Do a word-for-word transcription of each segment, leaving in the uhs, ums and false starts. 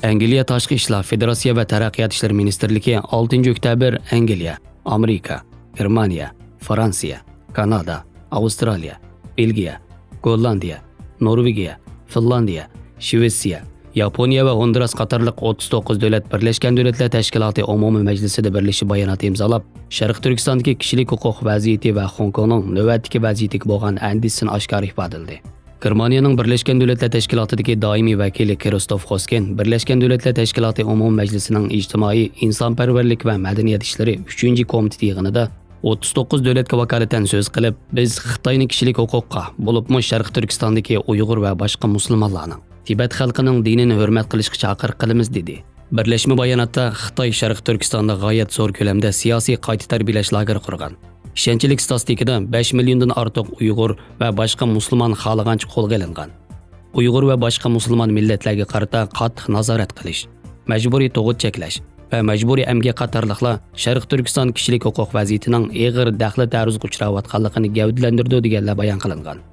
ئەنگلىيە تاشقى ئىشلار، فېدېراتسىيە ۋە تەرەققىيات ئىشلىرى مىنىستىرلىكى ئالتىنچى ئۆكتەبىر ئەنگلىيە، ئامېرىكا، گېرمانىيە، فرانسىيە، كانادا، ئاۋسترالىيە، بېلگىيە، گوللاندىيە، نورۋېگىيە، فىنلاندىيە، شىۋېتسىيە، ياپونىيە ۋە ھوندۇراس قاتارلىق ئوتتۇز توققۇز دۆلەت بىرلەشكەن دۆلەتلەر تەشكىلاتى ئومۇمىي مەجلىسىدە بىرلىشىپ بايانات ئىمزالاپ، شەرقىي تۈركىستاندىكى كىشىلىك ھوقۇق ۋەزىيىتى ۋە خوڭكوڭنىڭ نۆۋەتتىكى ۋەزىيىتىگە بولغان ئەندىشىسىنى ئاشكارا ئىپادىلىدى. گېرمانىيەنىڭ بىرلەشكەن دۆلەتلەر تەشكىلاتىدىكى دائىمىي ۋەكىلى كرىستوف خوسكىن بىرلەشكەن دۆلەتلەر تەشكىلاتى ئومۇمىي مەجلىسىنىڭ ئىجتىمائىي، ئىنسانپەرۋەرلىك ۋە مەدەنىيەت ئىشلىرى ئۈچىنچى كومىتېتى يىغىنىدا ئوتتۇز توققۇز دۆلەتكە ۋاكالىتەن سۆز قىلىپ، بىز خىتاينى كىشىلىك ھوقۇققا، بولۇپمۇ شەرقىي تۈركىستاندىكى ئۇيغۇر ۋە باشقا مۇسۇلمانلارنىڭ، تىبەت خەلقىنىڭ دىنىنى ھۆرمەت قىلىشقا چاقىرىق قىلىمىز، دېدى. بىرلەشمە باياناتتا خىتاي شەرقىي تۈركىستاندا غايەت زور كۆلەمدە سىياسىي قايتا تەربىيەلەش لاگېرى قۇرغان. ئىشەنچلىك ستاتىستىكىدا بەش مىليوندىن ئارتۇق ئۇيغۇر ۋە باشقا مۇسۇلمان خالىغانچە قولغا ئېلىنغان. ئۇيغۇر ۋە باشقا مۇسۇلمان مىللەتلەرگە قارىتا قاتتىق نازارەت قىلىش، مەجبۇرىي تۇغۇت چەكلەش ۋە مەجبۇرىي ئەمگەك قاتارلىقلار شەرقىي تۈركىستان كىشىلىك ھوقۇق ۋەزىيىتىنىڭ ئېغىر دەخلى تەرۇزىغا ئۇچراۋاتقانلىقىنى گەۋدىلەندۈرىدۇ، دېگەنلەر بايان قىلىنغان.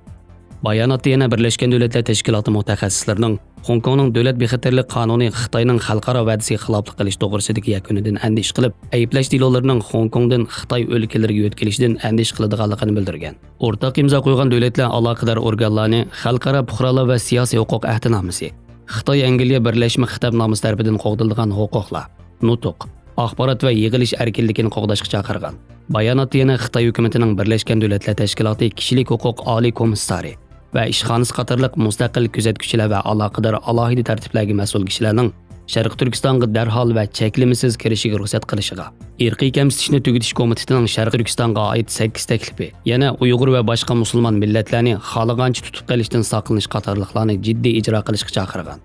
باياناتتا يەنە بىرلەشكەن دۆلەتلەر تەشكىلاتى مۇتەخەسسىسلىرىنىڭ خوڭكوڭنىڭ دۆلەت بىخەتەرلىك قانۇنى خىتاينىڭ خەلقئارا ۋەدىسىگە خىلاپلىق قىلىش توغرىسىدىكى يەكۈنىدىن ئەندىشە قىلىپ، ئەيىبلەش دېلولىرىنىڭ خوڭكوڭدىن خىتاي ئۆلكىلىرىگە يۆتكىلىشىدىن ئەندىشە قىلىدىغانلىقىنى بىلدۈرگەن. ئورتاق ئىمزا قويغان دۆلەتلەر ئالاقىدار ئورگانلارنى خەلقئارا پۇقرالار ۋە سىياسىي ھوقۇق ئەھدىنامىسى، خىتاي ئەنگلىيە بىرلەشمە خىتابنامىسى تەرىپىدىن قوغدىلىدىغان ھوقۇقلار، نۇتۇق، ئاخبارات ۋە يىغىلىش ئەركىنلىكىنى قوغداشقا چاقىرغان. باياناتتا يەنە خىتاي ھۆكۈمىتىنىڭ بىرلەشكەن دۆلەتلەر تەشكىلاتى كىشىلىك ھوقۇق ئالىي كومىسسارى ۋە ئىشخانىسى قاتارلىق مۇستەقىل كۆزەتكۈچىلەر ۋە ئالاقىدار ئالاھىدە تەرتىپلەرگە مەسئۇل كىشىلەرنىڭ شەرقىي تۈركىستانغا دەرھال ۋە چەكلىمىسىز كىرىشىگە رۇخسەت قىلىشىغا، ئىرقىي كەمسىتىشنى تۈگىتىش كومىتېتىنىڭ شەرقىي تۈركىستانغا ئائىت سەككىز تەكلىپى، يەنە ئۇيغۇر ۋە باشقا مۇسۇلمان مىللەتلەرنى خالىغانچە تۇتۇپ قېلىشتىن ساقلىنىش قاتارلىقلارنى جىددىي ئىجرا قىلىشقا چاقىرغان.